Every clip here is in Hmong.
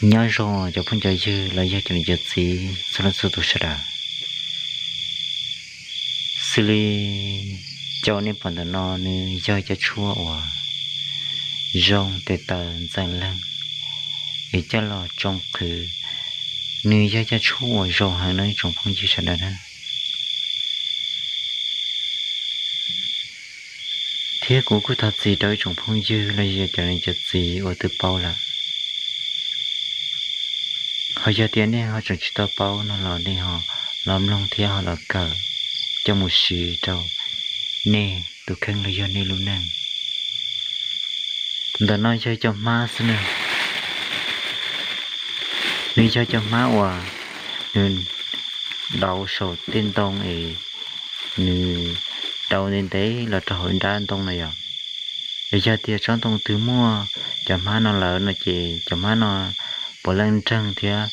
Nyob zoo cov phooj cov ywg los yog cov niam cov txiv txhua leej txhua tus sawv daws. Xws li cov nej pom ntawm no nws yog cov tshuaj uas zoo tes taw ntxeev leeg es coj los tsoo qhwv. Nws yog cov tshuaj uas zoo heev no ib tsoom phooj ywg sawv daws na. Thiab kuv kuj thov txim rau ib tsoom phooj ywg los yog cov niam cov txiv uas twb paub lawm. Ho yog tias nej ho tseem tsis tau paub no los nej ho los mloog thiab ho los kawm coj mus siv rau nej tus kheej los yog nej lub neej. Ntawm no yog cov hmab xwb na. Nws yog cov hmab uas nws dauv saum tej ntoo es nws dauv ntev ntev los rau hauv nrab ntoo no yom. Es yog tias tsob ntoo twg muaj cov hmab no lawm no ces cov hmab no puav leej nreeg thiab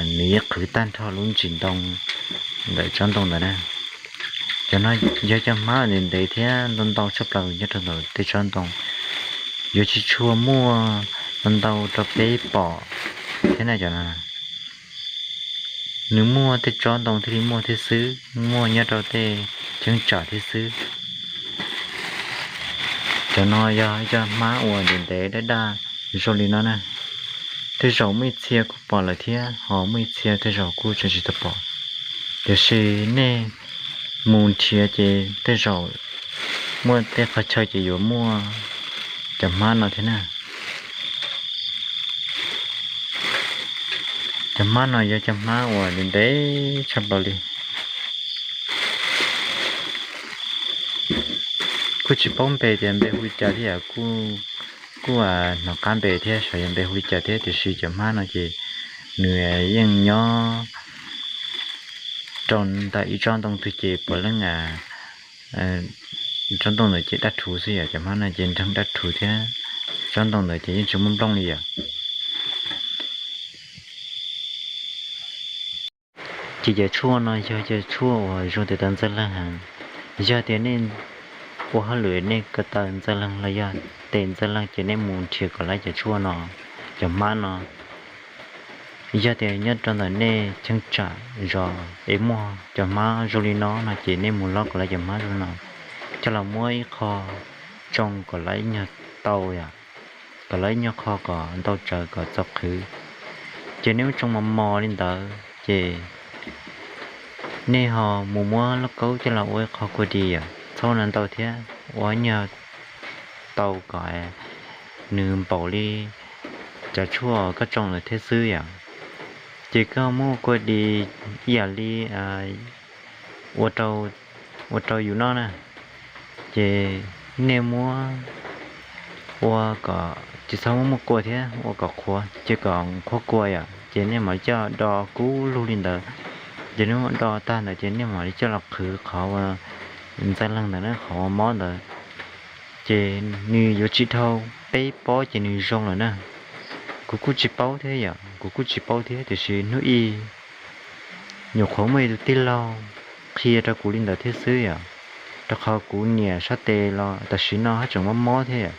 nws yeej qhwv tag nrho lub ntsis ntoo ntawm tsob ntoo ntawd na. Cov no yog cov hmab ntev ntev thiab ntau ntau tshaj plaws nyob rau ntawm tej tsob ntoo. Yuav tsis tshua muaj ntau ntau rau peb pom thiab na cov no. Nws muaj tej tsob ntoo thiaj li muaj thiab xwb, muaj nyob rau tej cheeb tsam thiab xwb. Cov no yog ib co hmab uas ntev ntev daj daj zoo li no na. Tej zaum muaj ib txhia kuj pom lawm thiab ho muaj ib txhia tej zaum kuj tseem tsis tau pom. Tiam sis nej mus nrhiav ces tej zaum muaj tej qhov chaw ces yuav muaj cov hmab no thiab na. Cov hmab no yog cov hmab uas ntev ntev tshaj plaws li. Kuj tsis paub npe tias npe hu li cas thiab yom, kuj hnov qab npe thiab xyov yog npe hu li cas thiab, tiam sis cov hmab no ces nws yeej nyob rau ntawm ib tsob ntoo twg ces puav leej tsob ntoo ntawd ces daj rhuv xwb yom. Cov hmab no ces nreeg daj rhuv thiab tsob ntoo ntawd ces yeej tsis muaj nplooj li yom. Ces cov tshuaj no yog cov tshuaj uas zoo tes taw ntxeev leeg heev. Yog tias nej ua hauj lwm nej ko taw ntxeev leeg los yog tes ntxeev leeg ces nej mus nrhiav kom lawv cov tshuaj no, cov hmab no. Yog tias nyob rau ntawm nej cheeb tsam zos es muaj cov hmab zoo li no no ces nej mus lob kom lawv cov hmab zoo li no, coj los muab ib qho tsoo kom lawv ib nyuag tau yom, kom lawv ib nyuag qho kom ntau tsawv kom txaus qhwv. Ces nej muab tsoo mos mos li ntawd ces nej ho mus muab lauj kaub coj los ua ib qho kua dis yom, txhob ua ntau thiab, ua ib nyuag tau kom nws npaum li cov tshuaj koj tsoo lawm thiab xwb yom. Ces koj muab ua kua dis ib yam li ua rau yus noj na, ces nej muab ua kom tsis txhob muab muaj kua thiab, ua kom qhuav, ces kom qhuav kua yom, ces nej mam li coj do kub lug li ntawd. Ces nej muab do tag ntawd ces nej mam li coj los qhwv qhov ntxeev leeg ntawd na, qhov mob ntawd. Ces nws yuav tsis dhau peb pob ces nws zoo lawm na. Kuv kuj tsis paub thiab yom, kuv kuj tsis paub thiab, tiam sis hnub ib nyuam qhuav muaj ib tug tij laug qhia rau kuv li ntawd thiab xwb yom. Rau qhov kuv niam sab tes los tam sim no haj tseem mob mob thiab yom,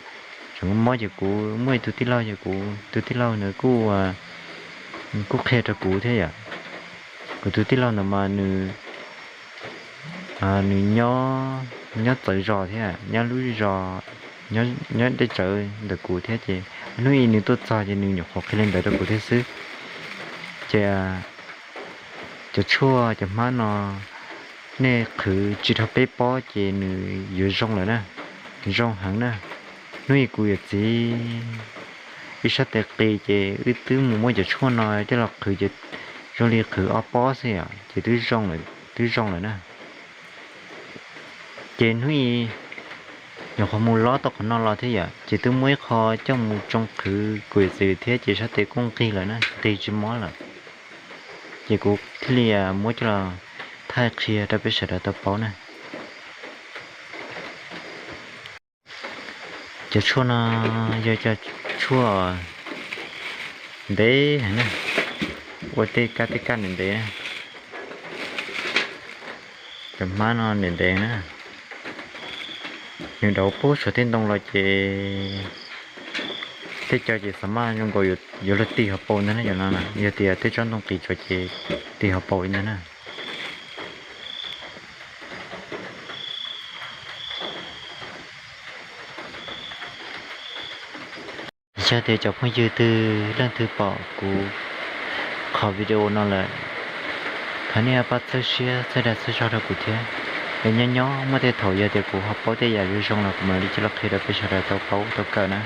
tseem mob mob ces kuv muaj ib tug tij laug, ces kuv tus tij laug ntawd kuj, kuj qhia rau kuv thiab yom. Kuv tus tij laug ntawd mas nws nws nyob txawv zos thiab, nyob lub zos, nyob deb tsawv ntawm kuv thiab, ces hnub ib nws tuaj txog ces nws nyuam qhuav qhia li ntawd rau kuv thiab xwb. Ces cov tshuaj cov hmab no nej qhwv tsis dhau peb pob ces nws yuav zoo lawm na, zoo heev na. Hnub ib kuv yawm txiv ib sab tes qis ces wb twb mus muab cov tshuaj no coj los qhwv ces zoo li qhwv ob pob xwb yom, ces twb zoo lawm, twb zoo lawm na. Ces hnub ib nyuam qhuav mus lob tau qhov no los thiab yom, ces twb muab ib qho coj mus tsoo qhwv kuv yawm txiv thiab ces sab tes kuj nqig lawm na, nqig tsis mob lawm. Ces kuv thiaj li muab coj los thaij qhia rau peb sawv daws tau paub na. Cov tshuaj no yog cov tshuaj ntev heev na, ua tej kab tej kab ntev ntev na. Cov hmab no ntev ntev na, nws dauv pub saum tej ntoo los ces Tej co ces xav mas zoo nkaus yuav luag tig hauv paus ntag na, cov no na, yog tias tej tsob ntoo qis tsuas ces tig hauv paus li ntag na. Yog tias cov phooj ywg twg leej twg pom kuv qhov video no lawm, thov nej pab txhawb siab txhawb dag txhawb zog rau kuv thiab. Es nyob nyob muaj tej thaum yog tias kuv ho paub tej yam zoo zoo los kuv mam li coj los qhia rau peb sawv daws tau paub tau kawm na.